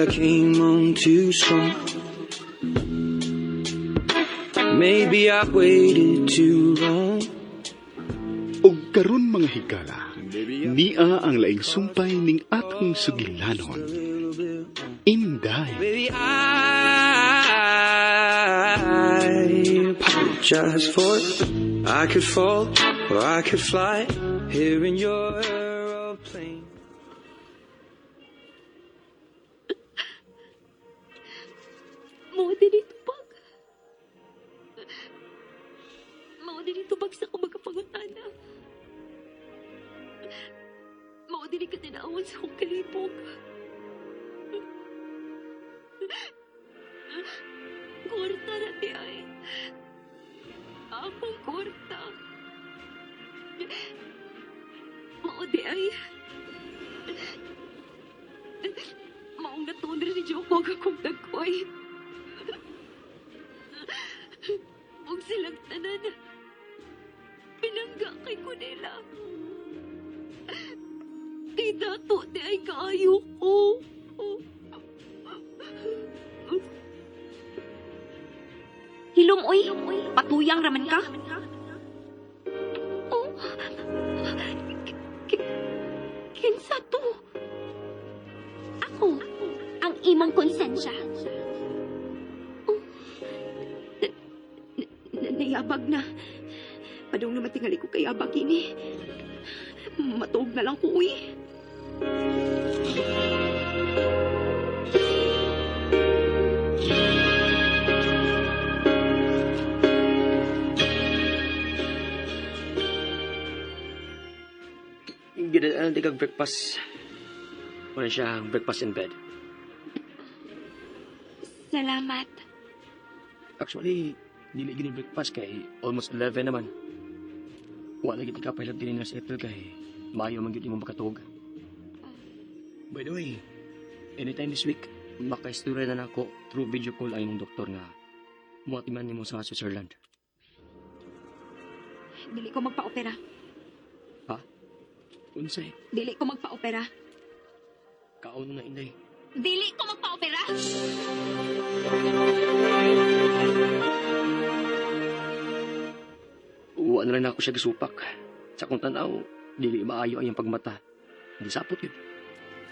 I came on too strong. Maybe I waited too long. Og karon, mga higala, nia ang laing sumpay ning atong sugilanon. Inday. Baby, I apologize for it. I could fall or I could fly here in your aeroplane. Mao din tubag. Mao din tubag sa akong magkapangutana. Mao din ka tinawon sa akong kalipog. Kwarta na di ay. Akong kwarta. Mao di ay. Maong natuon rin ni Joko ang akong dagkoy. Ug silang tanan. Pinangga kay ko nila. Kay dato di ay kaayo ko. Hilom, oy. Patuyang raman ka. Oh. Kinsa to? Ako, ang imong konsensya. Oh. Nayabag na. Padung naman tingali ko kay abag ini. Matuog na lang ko, uy. Gidaan di kag breakfast. Wala siya ang breakfast in bed. Salamat. Actually, dili gini breakfast kay almost 11 naman. Wala gid ka pailab dinhi na sa April kay maayo man gyud imong makatuog. By the way, anytime this week, makaistorya na nako through video call ang imong doktor nga muatiman nimo sa Switzerland. Dili ko magpa-opera. Ha? Unsay? Dili ko magpa-opera. Kaon na, Inday. Dili ko magpa-opera! Uwa na lang ako siya gisupak. Sa akong tanaw, dili maayo ang iyang pagmata. Hindi sapot yun.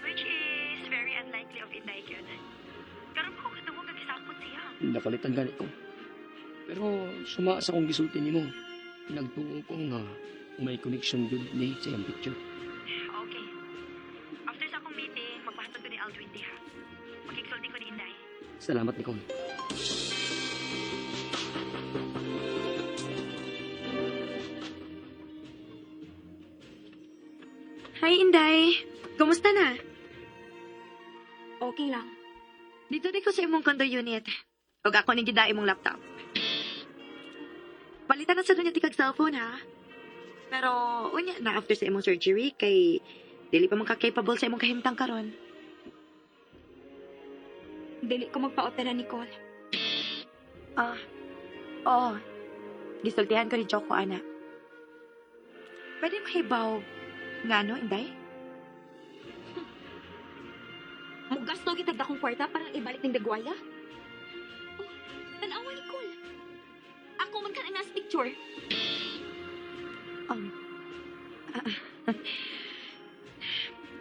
Which is very unlikely of Inday gyud. Karon ko kadungog ang gisapot siya. Nakalitan gani ko. Pero suma sa akong gisulti nimo, nagtuo ko nga may connection gyud ni sa iyang picture. Okay. After sa akong meeting, magpahatod ko ni Aldwin diha. Makigsulti ko ni Inday. Salamat, Nicole. Hi, Inday. Kumusta na? Okay lang. Dito di ko sa imong condo unit. Ug ako ning gida imong laptop. Palitan na sa dunya tikag cellphone ha. Pero unya na after sa imong surgery kay dili pa man ka capable sa imong kahimtang karon. Dili ko magpa-opera, Nicole. Ah. Oo. Gisultihan ko ni Joko ana. Pwede mahibaw ngano, Inday? Mugasto kitag akong kwarta para ibalik ning dagwaya? Oh, tanawa, Nicole. Ako man kan ang nasa picture.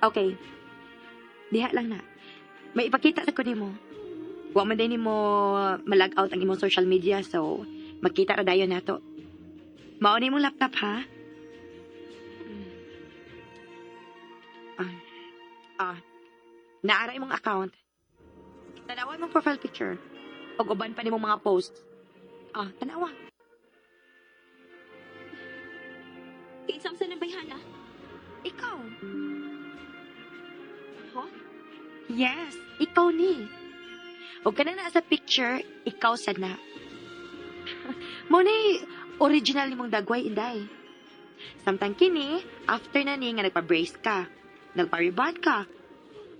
Okay. Diha lang na. May ipakita sa ko nimo. Wa man din nimo malag out ang imong social media, so magkita ra dayon nato. Mao ni imong laptop ha. Ah. Ah. Naara imong account. Tanawa imong profile picture. Ug uban pa nimong mga posts. Ah, tanawa. Kinsa sa nang bayhana? Ikaw. Huh? Yes, ikaw ni. Ug kana na sa picture, ikaw sad na. Mo ni original nimong dagway, Inday. Samtang kini, after na ni nga nagpa-brace ka, nagpa-rebond ka,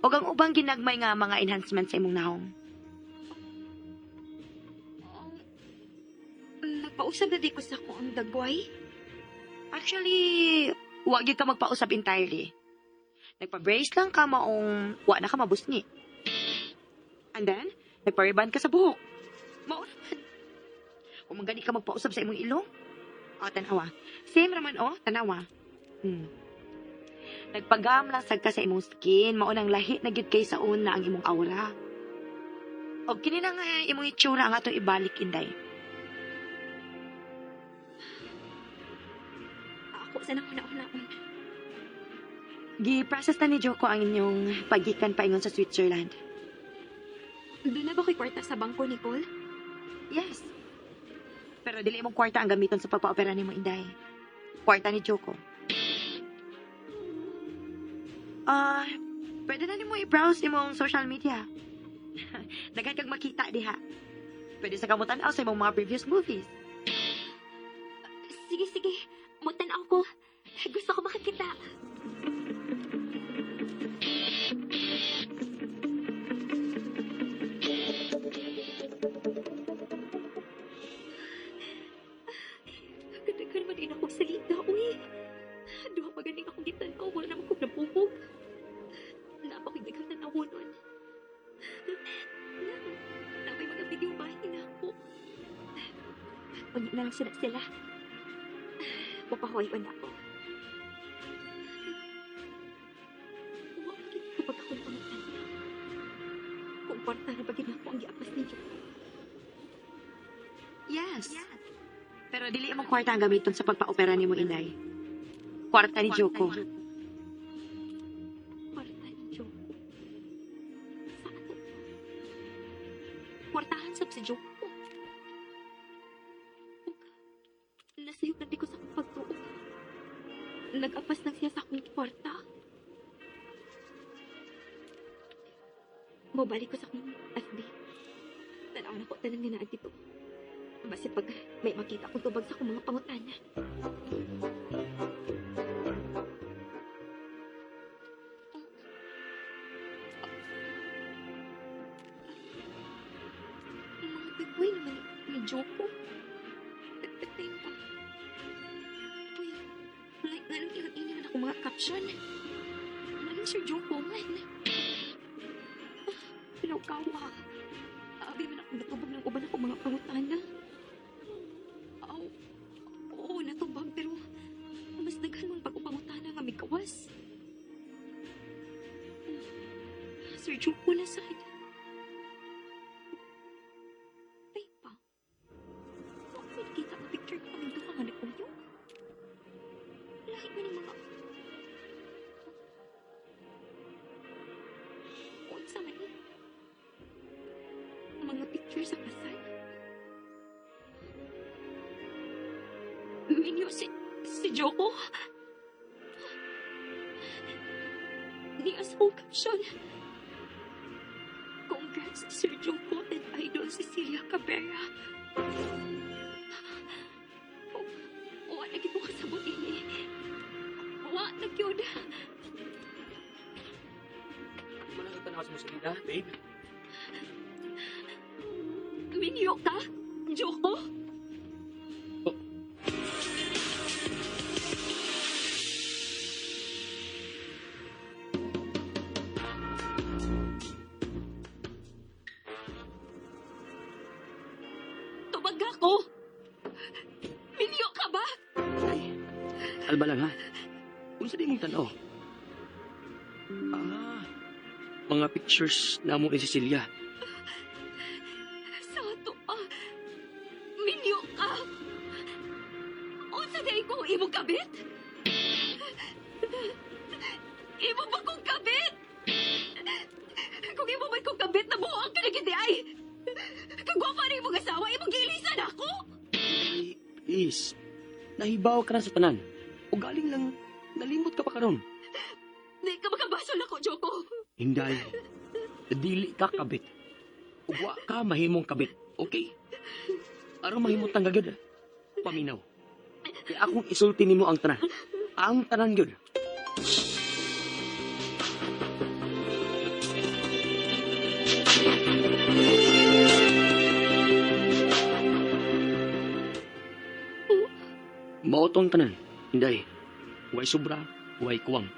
ug ang ubang ginagmay nga mga enhancement sa imong nahong. Nagpausab na di ko sa akong dagway. Actually, wa gyud ka magpausab entirely. Nagpa-brace lang ka maong wa na ka mabusni. And then, nagpariban ka sa buhok. Mao naman. Kung man gani ka magpausab sa imong ilong. O, tanawa. Same raman, o, tanawa. Nagpagam lang sad ka sa imong skin, mao nang lahi na gyud kay sa una ang imong aura. Og kini na nga imong itsura ang atong ibalik, Inday. Ako sa nang una-unaon. Gi-process na ni Joko ang inyong paggikan paingon sa Switzerland. Doon na ba ko'y kwarta sa bangko, Nicole? Yes. Pero dili imong kwarta ang gamiton sa pagpaopera nimo, Inday. Kwarta ni Joko. Ah, pwede na nimo i-browse imong social media. Daghan kag makita diha. Pwede sa kamutan-aw sa imong mga previous movies. Sige, sige. Mutan-aw ko. Gusto ko makakita. Kadaghan man din ako salita, uy. Duha pa ganing akong gitanaw. Wala naman kong nabubog. Napakidaghan na ako nun. Na, na may mga video bahin na ako. Unya na lang sila sila. Papahuwayon na ako. Huwag maging kapag ako pangutan. Kung kwarta na ba ako ang giapas ninyo. Yes. Pero dili imong kwarta ang gamiton sa pagpaopera nimo, Inday. Kwarta ni Joko. Kwarta ni Joko. Sa ato. Kwartahan sab si Joko. Ug Nasayop na di ko sa akong pagtuog. Nag-apas lang siya sa akong kwarta. Mabalik ko sa akong FB. Tanaw na ko tanan nga naa dito. Basta pag may makita akong tubag sa akong mga pangutana. Mga tagway naman ni Joko. Tagtagtayin pa. Uy, like, anong ilan naman ako mga caption? Anong Sir Joko man? Ah, Pero kawa. Abi man akong natubag ng uban ako mga pangutana. Aw, oo, natubag pero mas daghan man pag-upangutana nga may kawas. Sir Joko na sad. Ay pa. Ako nakita ang picture ko kami duha nga nag-uyog. Lahi man yung mga... Unsa man eh. Mga picture sa kasal. Minyo si Joko. Ni as akong caption. Congrats, Sir Joko and Idol Cecilia Cabrera. Oh, wa na gyud ko kasabot ini. Wa na gyud. Wala ka tanaw sa musalita, babe. Minyo ka? Joko? Oh. Tubag ako! Minyo ka ba? Ay, alba lang ha. Unsa di mong tanaw? Ah, mga pictures na mo ni Cecilia. Sa ato pa. Minyo ka! Unsa di ko imong kabit? Imo ba kong kabit? Kung imo man kong kabit, nabuo ang kinagindi ay! Kagwapa na imong asawa, imong gilisan ako! Ay, please. Nahibaw ka na sa tanan. O galing lang, nalimot ka pa karon. Di ka makabasol ako, Joko. Hinday, dili ka kabit. Ugwa ka mahimong kabit, okay? Aron mahimot tang gagad. Paminaw. Kaya akong isulti nimo ang tanan. Ang tanan gyud. Mao tong tanan. Hinday. Way sobra, way kuwang.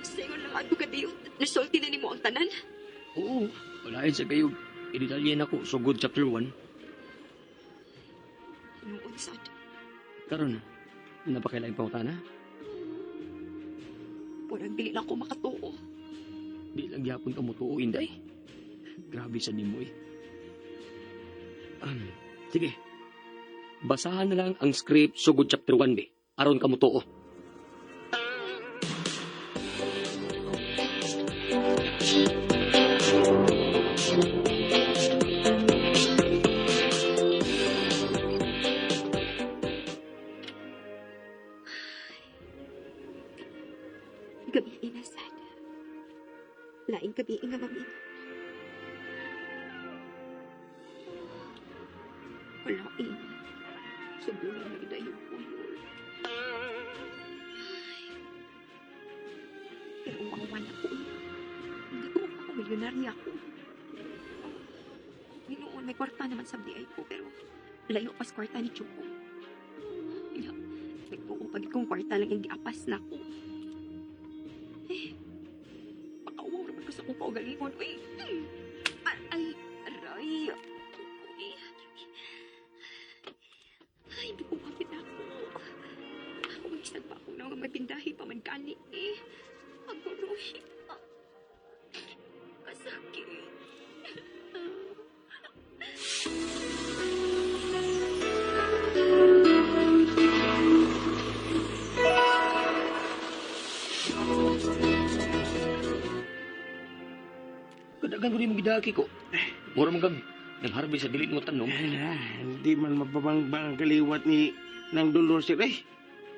Sayon lang ato kadiyot. Nasulti na nimo ang tanan? Oo, walain sa kayo. Initalyen ako, sugod chapter 1. Noon sad. Karon, napakailaing pangutana. Murag dili lang ko makatuo. Di lang gyapon ka motuo, Inday. Grabe sa nimo eh. Sige. Basahan na lang ang script sugod chapter 1 be. Aron ka motuo. Gabi na sad. Laing gabi nga mamingaw. Kalain. Subulan na gid yung puyol. Ay. Pero umawan ako eh. Hindi ko ako milyonarya ako. Oh, noon may kwarta naman sa BI ko pero layo pa sa kwarta ni Choco. Ya, nagtuo pag kong kwarta lang yung giapas na ako. Eh, makauwaw naman ko sa akong kaugalingon. Uy, ay, aray. Uy, ay, hindi ko kapit na ako. Ako mag-isag pa ako na may pindahi pa man gani eh. Aguroy. Kasakit. Kadagan ko rin mong gidaki ko. Mura man kami. Nang harvest sa dili mo tanom. Ay na, hindi man mapabangbang ang kaliwat ni ng Dolor sir. Eh,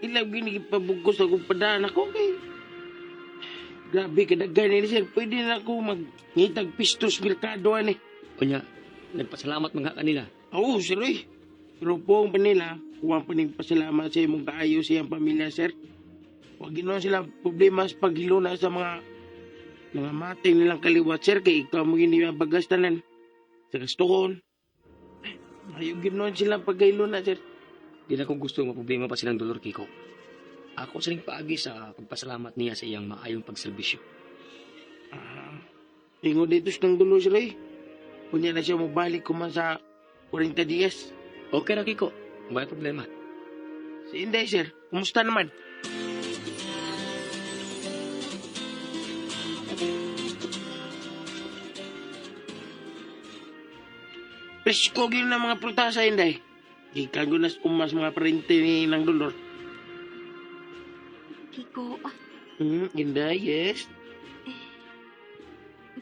ilaw gini pabugkos akong padaan ako kay. Grabe kadaghan ni sir. Pwede na ako magngitag pistos merkado ani. Unya, nagpasalamat mga kanila. Oo, sir eh. Pero po ang panila, kuha pa ning pasalamat sa imong kaayo sa iyang pamilya, sir. Huwag ginawa sila problema sa paghiluna sa mga matay nilang kaliwat, sir, kay ikaw mo gini bagas tanan sa gastuhon. Ayaw ginoon sila paghiluna, sir. Di na kong gusto maproblema pa silang Dolor, Kiko. Ako siling paagi sa pagpasalamat niya sa iyang maayong pagserbisyo. Ah, ingon dito sa nang dulo sila eh. Kunya na siya mabalik kuman sa 40 dias. Okay ra, Kiko. May problema. Si Inday, sir. Kumusta naman? Presko gyud na mga prutasa, Inday. Gikan ko nas umas mga parente ni nang Dolor. Kiko, Inday, yes.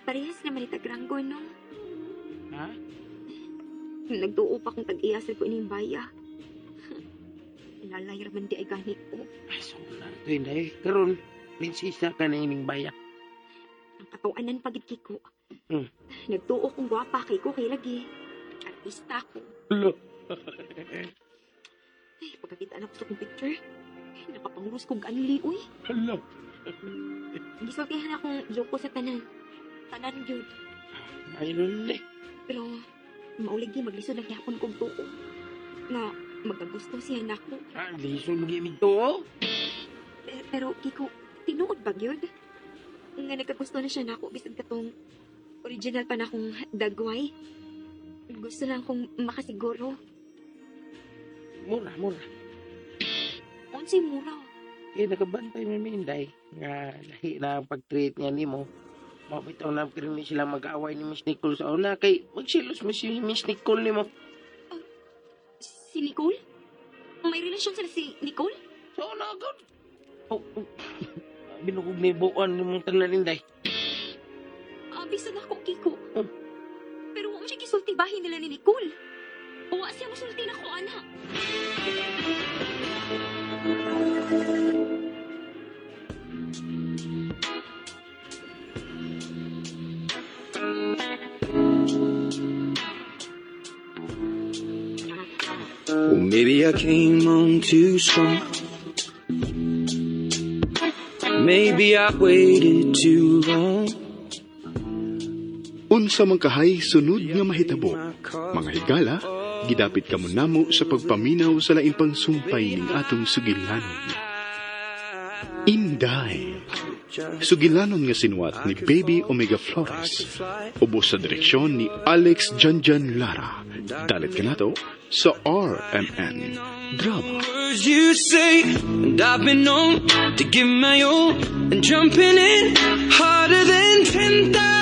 parehas naman itagranggo, no? Ha? Nagduo pa kong tag-iya sa ko ining baya. Lalay raman di ay gani ko. Ay, solar to, Inday. Karon, prinsesa ka na ining baya. Ang katawanan pagid Kiko. Hmm. Nagtuo kong gwapa kay ko kay lagi. Artista ko. Lo. Ay, pagkakita na ko sa kong picture, nakapanguros kong anli, uy. Hello. Gisultihan akong joke ko sa tanan. Tanan gyud. Ayun eh. Pero mauligi maglisod lang yapon kong tuo. Nga magkagusto siya nako. Ah, liso mag-imig to, oh. Pero Kiko, tinuod ba gyud? Nga nagkagusto na siya nako bisag katong original pa na akong dagway. Gusto lang kong makasiguro. Mura, mura. Unsay mura. Eh, nakabantay man mi, Inday. Nga, lahi na ang pag-treat nga nimo. Mabitaw na pero ni sila mag-away ni Miss Nicole sa una. Kay, magsilos mo si Miss Nicole nimo. Si Nicole? May relasyon sila si Nicole? Sa una, agad. Oh, oh. Binukog ni buwan ni mong tanan, Inday. Bisag ako, Kiko. Oh. Pero wa mo siya gisulti bahin nila ni Nicole. Wa siya mosulti na ko, ana. Well, maybe I came on too strong. Maybe I waited too long. Unsa man kahay sunod nga mahitabo. Mga higala, gidapit kamo namo sa pagpaminaw sa laing pang sumpay ning atong sugilanon. Inday. Sugilanon nga sinuwat ni Baby Omega Flores. Ubos sa direksyon ni Alex Janjan Lara. Dalit kanato sa RMN Drama. Words you say, and I've been known to give my all, and jumping in harder than 10,000